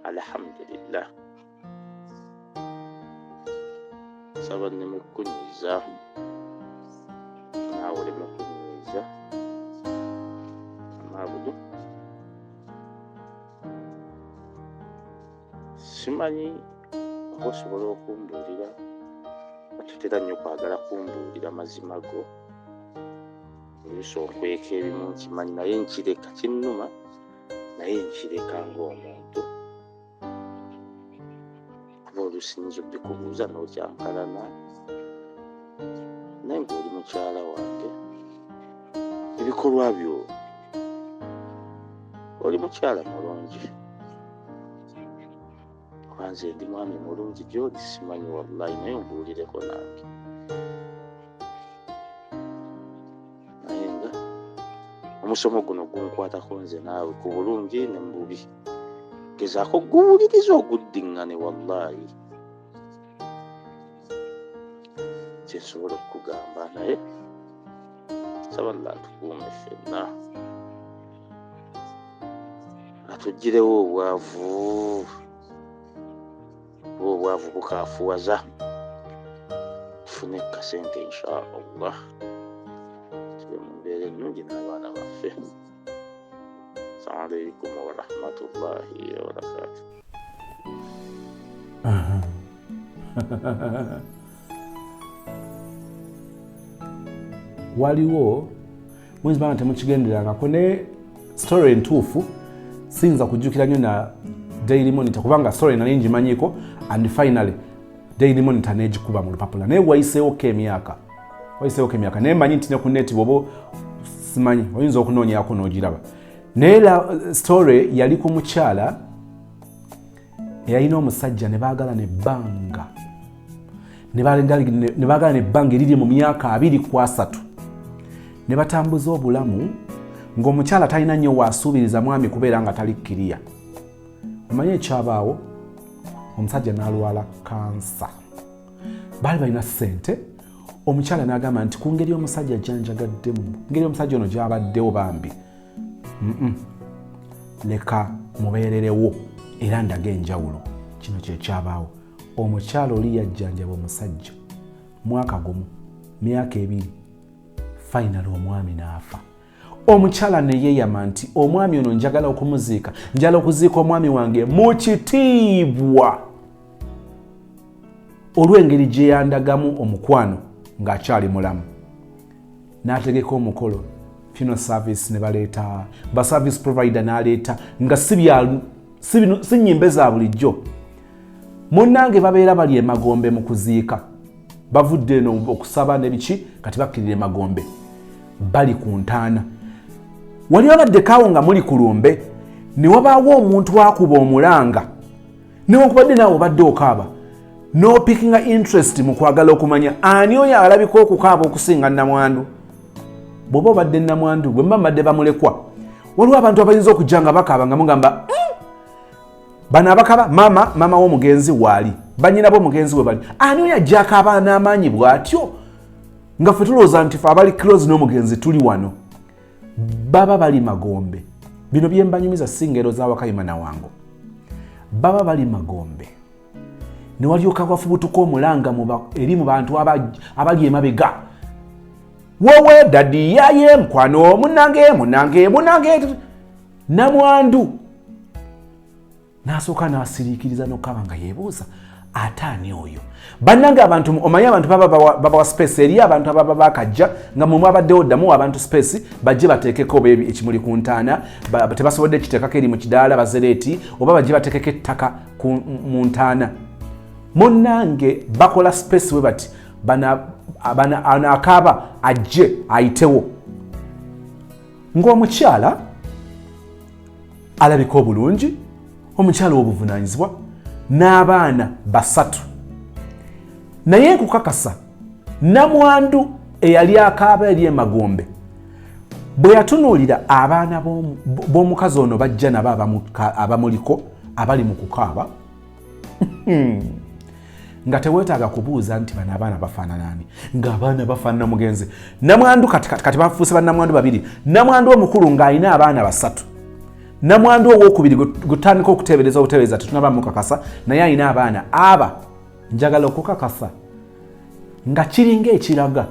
alhamdulillah nsaba nneme kukunyiza, naawe oleme kunyiza. Amaabudu simanyi oba osobola okumbuulira, tutera nnyo kwagala kumbuulira mazima go, oluusi okweka ebimu nkimanyi, naye nkireka kinnuma, naye nkireka ng'omuntu, kuba oluusi nyinza obikubuuza n'okyankalana, naye ng'oli mukyala wange, ebikolwa byo oli mukyala mulungi, kuba nze ndi mwami mulungi gy'oli simanyi wallahi, naye ombuulireko nange. Naye nga omusomo guno gunkwatako nze naawe ku bulungi ne mu bubi, gezaako guwuliriza oguddiŋŋane, wallahi kyensobola okukugamba, naye nsaba Allah atukuume ffenna, atuggyirewo obwavu, oba obwavu bukaafuwaza, tufune kasente insha Allah, tube mu mbeera ennungi n'abaana baffe. Assalamu alaikum warahmatullahi wabarakatuh. Waliwo muyinza banga temukigenderangako, ne story entuufu siyinza kujjukira nnyo na Daily Monitor, kubanga story nali ngimanyiiko, and finally Daily Monitor n'egikuba mu lupapula, naye wayiseewoko emyaka, wayiseewoko emyaka, naye mmanyi nti ne ku net bw'oba simanyi oyinza okunoonyaako n'ogiraba. Naye story yali ku mukyala eyalina omusajja ne baagalana ebbanga, ne baagalana ebbanga eriri mu myaka 23, ne batambuza obulamu ng'omukyala talina nnyo waasuubiriza mwami kubeera nga tali kkiriya. Omanyi ekyabaawo, omusajja n'alwala kansa, baali balina ssente, omukyala n'agamba nti ku ngeri omusajja gyanjagaddemu, ngeri omusajja ono gy'abaddewo bambi, leka mubeererewo era ndaga enjawulo. Kino kye kyabaawo, omukyala oli yajjanjaba omusajja mwaka gumu, myaka 2, finally omwami n'afa. Omukyala ne yeeyama nti omwami ono njagala okumuziika, njagala okuziika omwami wange mu kitiibwa olw'engeri gye yandagamu omukwano ng'akyali mulamu. N'ategeka omukolo, funeral service ne baleeta ba service provider, n'aleeta nga si nnyimbe za bulijjo. Munnange babeera bali emagombe mu kuziika, bavudde eno okusaba n'ebiki, kati bakkirira emagombe, bali ku ntaana. Wali obaddeko nga muli ku lumbe, ne wabaawo omuntu akuba omulanga, newankubadde naawe obadde okaaba, n'opikinga interest mu kwagala okumanya ani oyo alabika okukaaba okusinga nnamwandu. Bw'oba obadde nnamwandu, bwe mba mbadde bamulekwa, waliwo abantu abayinza okujja nga bakaaba nga mugamba bano abakaba maama w'omugenzi waali, bannyina b'omugenzi we bali, ani oyo ajja akaaba n'amaanyi bw'atyo, nga ffe tulowooza nti ffe abali close n'omugenzi tuli wano. Baba bali magombe. Bino bye mbanyumiza si ngero za Wakayima na Wango. Baba bali magombe, ne walyoka wafubutuka omulanga eri mu bantu abali emabega, wowe dadi yaye mukwano munange munange munange. Namwandu n'asooka n'asiriikiriza n'okukaba nga yeebuuza ate ani oyo. Bannange abantu, omanyi abantu baba babawa space, eri abantu ababa bakajja nga mwe mwabaddewo, ddamu abantu space bajje bateekeko oba ekimuli ku ntaana, tebasobodde kiteekako eri mu kidaala bazereeti, oba bajje bateekeko ettaka mu ntaana. Munnange bakola space bwe bati, ano akaaba ajje ayitewo. Ng'omukyala alabika obulungi, omukyala w'obuvunaanyizibwa n'abaana 3. Naye nkukakasa namwandu eyali akaaba eri emagombe bwe yatunuulira abaana b'omukazi ono bajja nabo abamuliko abali mu kukaaba, nga teweetaaga kubuuza nti bano abaana bafaanana ani, ng'abaana bafaanana mugenzi. Namwandu kati bafuuse bannamwandu 2. Namwandu omukulu ng'alina abaana 3. Namwandu owokubiri gutandika okuteebereza obuteebereza tetunaba mukakasa, naye alina abaana aba. Njagala okukakasa nga kiringa ekiraga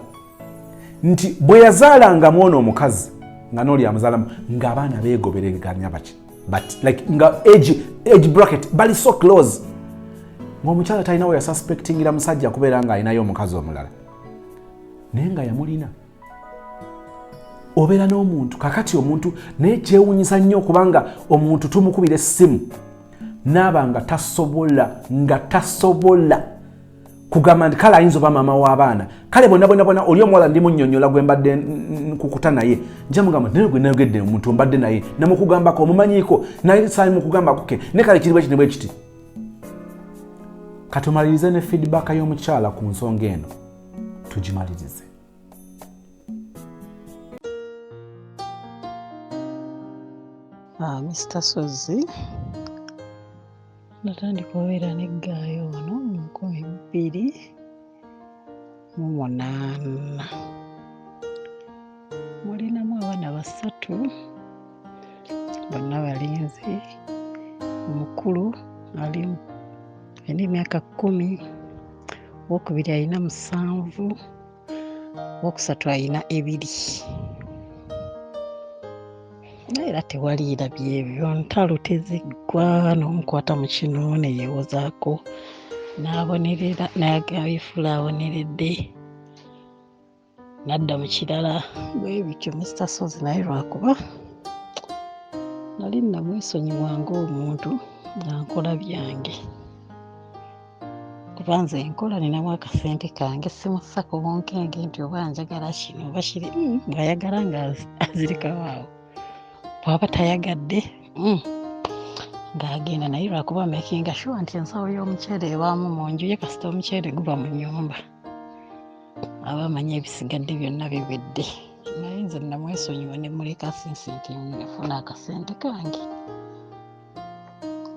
nti bwe yazaalangamu ono omukazi nga n'oli amuzaalamu, ng'abaana beegobereganya baki, but like nga age bracket bali so close, ng'omukyala talina we yasuspectingira musajja kubeera ng'alinayo omukazi omulala, naye nga yamulina. Obeera n'omuntu kakati omuntu naye kyewuunyisa nnyo kubanga omuntu tumukubira essimu n'aba nga tasobola kugamba nti kale ayinza oba maama w'abaana, kale bonna bonna bonna oli omuwala ndi munnyonnyola gwe mbadde nkukuta naye, nja mugamba naye gwe nayogedde omuntu mbadde naye namukugambako omumanyiiko naye saali mukugambako ke ne kale kiri bwe kiti ne bwe kiti. Katumalirize ne feedback y'omukyala ku nsonga eno, tugimalirize. Mr. Ssozi natandika obeera n'eggaayo ono mu 2008. Mulinamu abaana 3, bonna balenzi. Omukulu alina emyaka 10, owokubiri alina 7, owokusatu alina 2. Naye era tewaliira byebyo, ntalo teziggwa, n'omukwata mu kino ne yeewozaako n'abonerera, n'ayefuula aboneredde n'adda mu kirala. Bwe bityo Mr. Ssozi naye lwakuba nali namwesonyiwa ng'omuntu nga nkola byange, kuba nze nkola ninamu akasente kange, simussa ku bunkenke nti oba njagala kino oba kiri. Bw'ayagala nga azirikawo awo, bw'aba tayagadde ng'agenda. Naye lwakuba makinga sure nti ensawo y'omuceere ebaamu mu nju ye, kasita omuceere guba mu nnyumba aba amanyi ebisigadde byonna biwedde. Naye nze namwesonyiwa ne muleka sinsi nti nfuna akasente kange.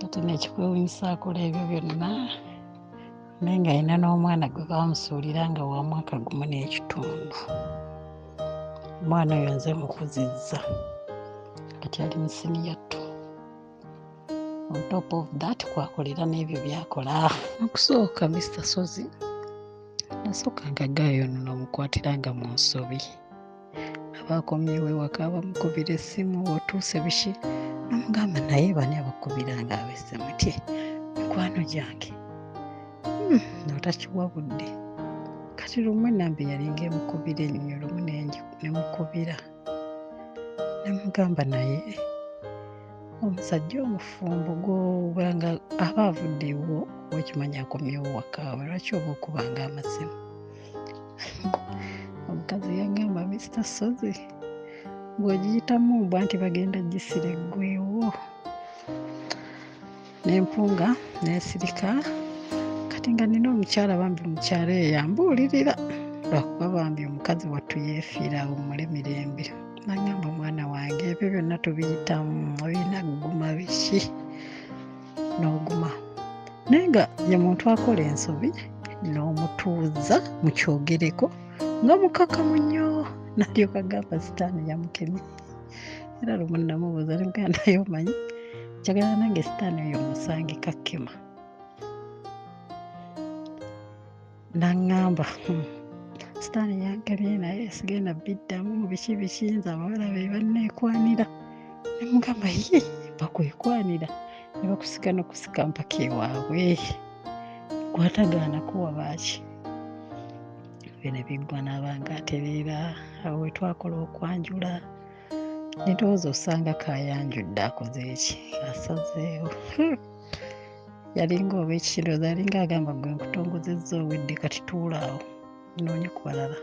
Kati nekikwewuunyisa akola ebyo byonna, naye ng'alina n'omwana gwe baamusuulira nga wa mwaka 1 n'ekitundu. Omwana oyo nze mukuzizza, kati ali mu siniya 2. On top of that kwakolera n'ebyo by'akola. Okusooka Mr. Ssozi nasooka nga ggaayo ono n'omukwatiranga mu nsobi, aba akomyewo ewaka bamukubira essimu, otuuse biki, namugamba naye bani abakubiranga ab'essimu ti mikwano gyange, n'otakiwa budde. Kati lumu enamba yalinga emukubira ennyo, lumu nemukubira nemugamba naye omusajja omufumbo gw'obanga aba avudde ewuwo okimanyi akomyewo waka we, lwaki oba okubanga amasimu? Omukazi yagamba Mr. Ssozi bw'ogiyitamu mbwa nti bagenda gisira eggwewo. N'empunga n'esirika. Kati nga nina omukyala bambi mukyalo eyo yambuulirira, lwakuba bambi omukazi wattu yeefiira awummule mirembe. Nagamba mwana wange ebyo byonna tubiyitamu, olina kuguma biki n'oguma. Naye nga ye muntu akola ensobi n'omutuuza mukyogereko nga mukakamu nnyo, n'alyoka agamba sitaani yamukemye. Era lumu namubuuza ne mugamba naye omanyi njagala nange sitaani oyo musange kakema. N'aŋŋamba sitaani yankemye naye sigenda biddamu biki biki, nze abawala be banneekwanira. Ne mugamba ye bakwekwanira ne bakusika n'okusika mpaka ewaabwe, gwatagaana kuwa baaki. Ebyo ne biggwa n'aba ng'atereera. Awo we twakola okwanjula ne ndowooza osanga kaayanjudde akoze eki, asazeewo. Yalinga oba ekirowoozo yalinga agamba gwe nkutongozezza owedde kati tuula awo noonye ku balala.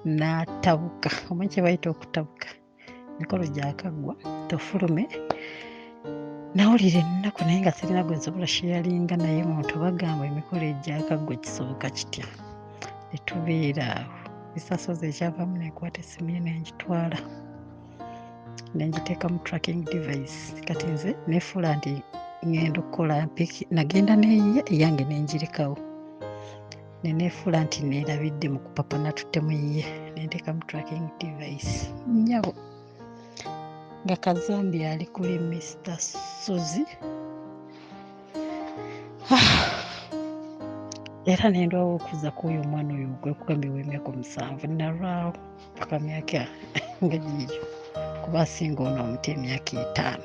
N'atabuka, omanyi kye bayita okutabuka, emikolo gyakaggwa tofulume Nawulira ennaku naye nga sirina gwe nsobola sharinga naye muntu. Bagamba emikolo egyakaggwe kisoboka kitya? Ne tubeera awo. Mr. Sozi ekyavaamu nenkwata essimu ye nengitwala nengiteeka mu tracking device. Kati nze nefuula nti ngenda okukola mpiki, nagenda neyiye eyange nengirekawo, nenefuula nti neerabidde mu kupapa natutte mu yiye, nenteeka mu tracking device. Nnyabo nga kazambi ali kuli Mr. Sozi era nendwawo okuza ku oyo omwana oyo gwekugambye ow'emyaka 7. Nalwawo paka myaka nga giigyo kuba asinga ono omuto emyaka 5.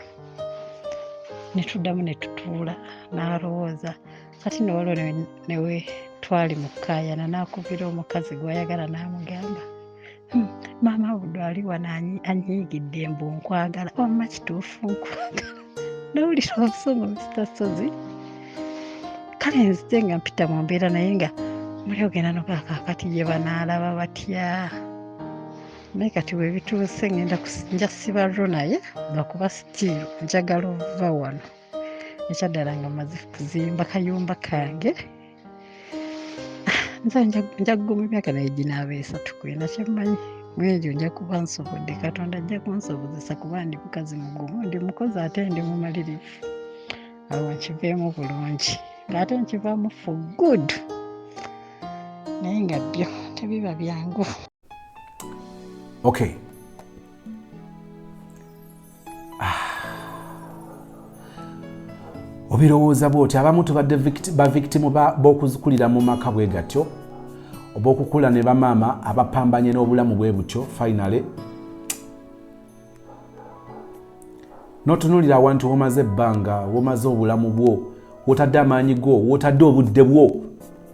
Netuddamu netutuula n'alowooza kati nno waliwo newe twali mu kkaayana n'akubira omukazi gw'ayagala n'amugamba, maama Buddo ali wano anyiigidde mbu nkwagala. Wamma kituufu nkwagala. Nawulira obusungu Mr. Sozi. Kale nzije nga mpita mu mbeera naye nga muli ogenda nogaa kaakati gye banaalaba batya. Naye kati we bituuse ngenda nja siba lwo naye lwakuba sitiiru njagala ova wano. Ekyaddala nga mmaze kuzimba kayumba kange, nze nja kuguma emyaka naye ginaaba 3 ku 4 kyemmanyi mwegyo nja kuba nsobodde. Katonda ajja kunsobozesa kuba ndi mukazi mugumu, ndi mukozi ate ndi mumalirivu. Awo nkiveemu bulungi ng'ate nkivaamu for good, naye nga byo tebiba byangu. Okay, obirowooza bwoti abamu tubadde bavictimu b'okukulira mu maka bwe gatyo, oba okukula ne bamaama abapambanye n'obulamu bwe butyo. Finally n'otunuulira awantu womaze ebbanga, womaze obulamu bwo, wotadde amaanyi go, wotadde obudde bwo,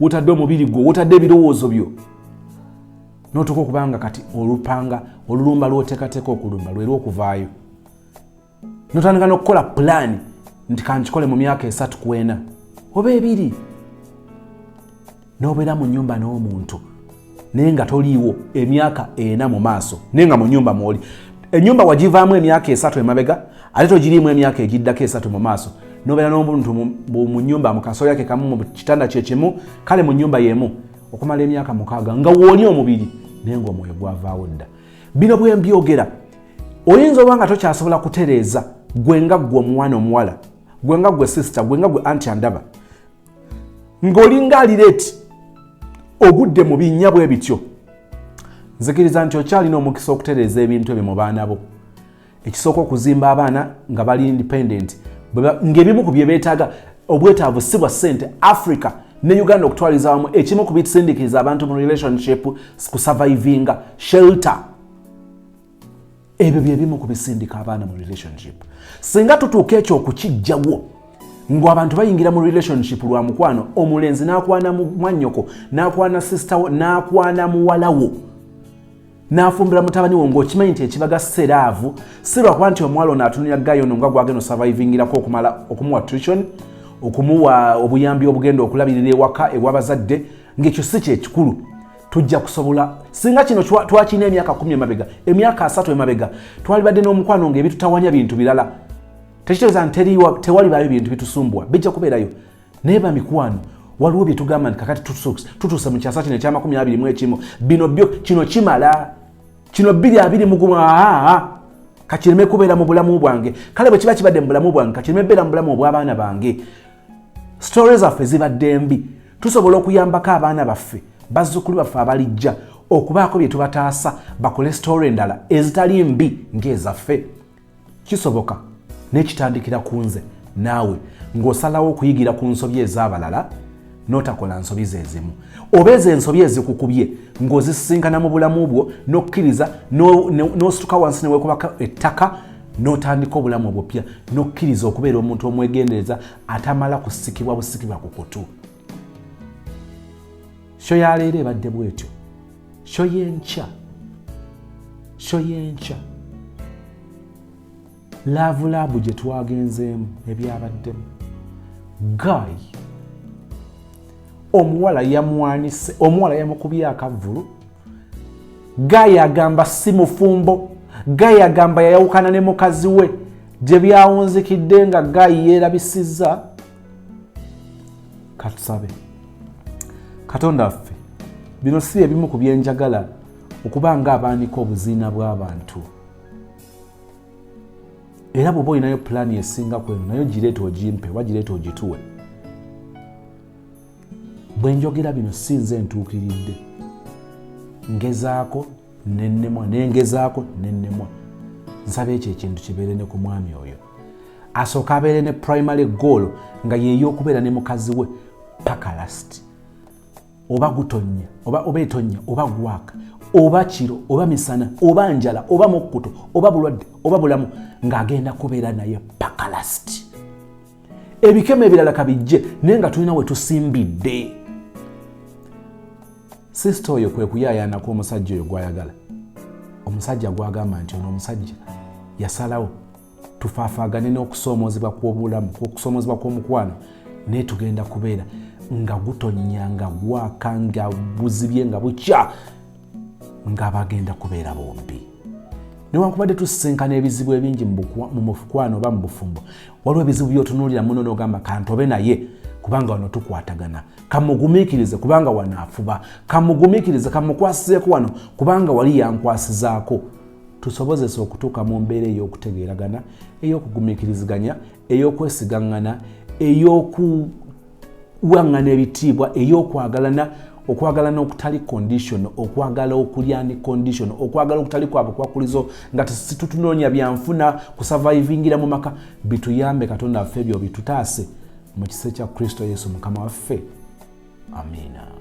wotadde omubiri gwo, wotadde ebirowoozo byo, n'otuuka okubanga kati olupanga olulumba lw'oteekateeka okulumba lwe lw'okuvaayo, n'otandika n'okukola pulaani nti kankikole mu myaka 3 ku 4 oba 2, n'obeera mu nnyumba n'omuntu naye nga toliiwo emyaka 4 mu maaso, naye nga mu nnyumba mw'oli. Ennyumba wagivaamu emyaka 3 emabega, ate togiriimu emyaka egiddako 3 mu maaso, n'obeera n'omuntu mu nnyumba mu kasolya ke kamu, mu kitanda kye kimu, kale mu nnyumba y'emu okumala emyaka 6 nga w'oli omubiri naye ng'omwoyo gwavaawo dda. Bino bwe mbyogera oyinza oba nga tokyasobola kutereeza gwe nga ggwe omwana omuwala, gwe nga ggwe sister, gwe nga ggwe anti andaba ng'olinga alireeti ogudde mu binnya bwe bityo. Nzikiriza nti okyalina omukisa okutereeza ebintu ebyo mu baana bo. Ekisooka okuzimba abaana nga bali independent, ng'ebimu ku bye beetaaga obwetaavu si bwa ssente. Africa ne Uganda okutwaliza wamu, ekimu ku bisindiikiriza abantu mu relationship kusurvivinga, shelter. Ebyo bye bimu ku bisindika abaana mu relationship. Singa tutuuka ekyo okukijjawo ng'abantu bayingira mu relationship lwa mukwano, omulenzi n'akwana mwannyoko, n'akwana sister wo, n'akwana muwala wo, n'afumbira mutabani wo, ng'okimanyi nti ekibaga seraavu si lwakuba nti omuwala ono atunulira gayo ono nga gwagenda osurvivingirako okumala okumuwa tuition, okumuwa obuyambi obugenda okulabirira ewaka ew'abazadde, ng'ekyo si kyekikulu. Tujja kusobola singa kino twakirina emyaka 10 emabega, emyaka 30 emabega, twalibadde n'omukwano ng'ebitutawanya bintu birala. Tekitegeeza nti tewalibaayo bintu bitusumbwa, bijja kubeerayo, naye bamikwano waliwo bye tugamba nti kakati tutuuse mu kyasa kino ekya 21, bino byo kino kimala, kino 2021 aa kakireme kubeera mu bulamu bwange. Kale bwe kiba kibadde mu bulamu bwange, kakireme beera mu bulamu obw'abaana bange. Story zaffe zibadde mbi, tusobola okuyambako abaana baffe, bazzukulu baffe abalijja okubaako bye tubataasa bakole story endala ezitali mbi ng'ezaffe. Kisoboka, n'ekitandikira ku nze naawe ng'osalawo okuyigira ku nsobi ez'abalala n'otakola nsobi ze zimu, oba ezo ensobi ezikukubye ng'ozisisinkana mu bulamu bwo, n'okkiriza n'osituka wansi ne weekubako ettaka n'otandika obulamu obupya, n'okkiriza okubeera omuntu omwegendereza atamala kusikibwa busikibwa ku kutu. Show ya leero ebadde bwetyo. Show y'enkya, show y'enkya, love lab gye twagenzeemu ebyabaddemu. Guy omuwala yamwanise, omuwala yamukubye akavvulu. Guy agamba si mufumbo, guy agamba yayawukana ne mukazi we. Gye byawunzikidde nga guy yeerabisizza. Katusabe. Katonda waffe, bino si ebimu ku byenjagala okuba nga abaanika obuziina bw'abantu. Era bw'oba olinayo pulaani esinga ku eno, nayo gireeta ogimpe oba gireeta ogituwe. Bwe njogera bino si nze ntuukiridde, ngezaako nennemwa, nengezaako nennemwa. Nsaba ekyo ekintu kibeere ne ku mwami oyo, asooka abeere ne primary goal nga yeey'okubeera ne mukazi we paka last, oba gutonnya oba etonnya oba gwaka oba kiro oba misana oba njala oba mukkuto oba bulwadde oba bulamu, ng'agenda kubeera naye paka last. Ebikemo ebirala kabijje, naye nga tulina we tusimbidde. Sister oyo kwe kuyaayaana kw'omusajja oyo gw'ayagala, omusajja gw'agamba nti ono omusajja yasalawo tufaafaagane n'okusoomoozebwa kw'obulamu, kw'okusomoozebwa kw'omukwano, naye tugenda kubeera nga gutonnya, nga gwaka, nga buzibye, nga bukya, nga bagenda kubeera bombi. Newankubadde tusisinkana ebizibu ebingi mu mukwano oba mu bufumbo, waliwo ebizibu by'otunuulira muno n'ogamba, kantobe naye kubanga wano tukwatagana, kamugumiikirize kubanga wano afuba, kamugumiikirize, kamukwasizeeko wano kubanga wali yankwasizaako. Tusobozesa okutuuka mu mbeera ey'okutegeeragana, ey'okugumiikiriziganya, ey'okwesigaŋŋana, ey'okuwaŋŋana ebitiibwa, ey'okwagalana, okwagala okutali condition, okwagala okuli unconditional, okwagala okutali kwa bukwakulizo, nga situtunoonya byanfuna kusurvivingira mu maka. Bituyambe Katonda waffe, ebyo bitutaase mu kisa kya Kristo Yesu Mukama waffe. Amiina.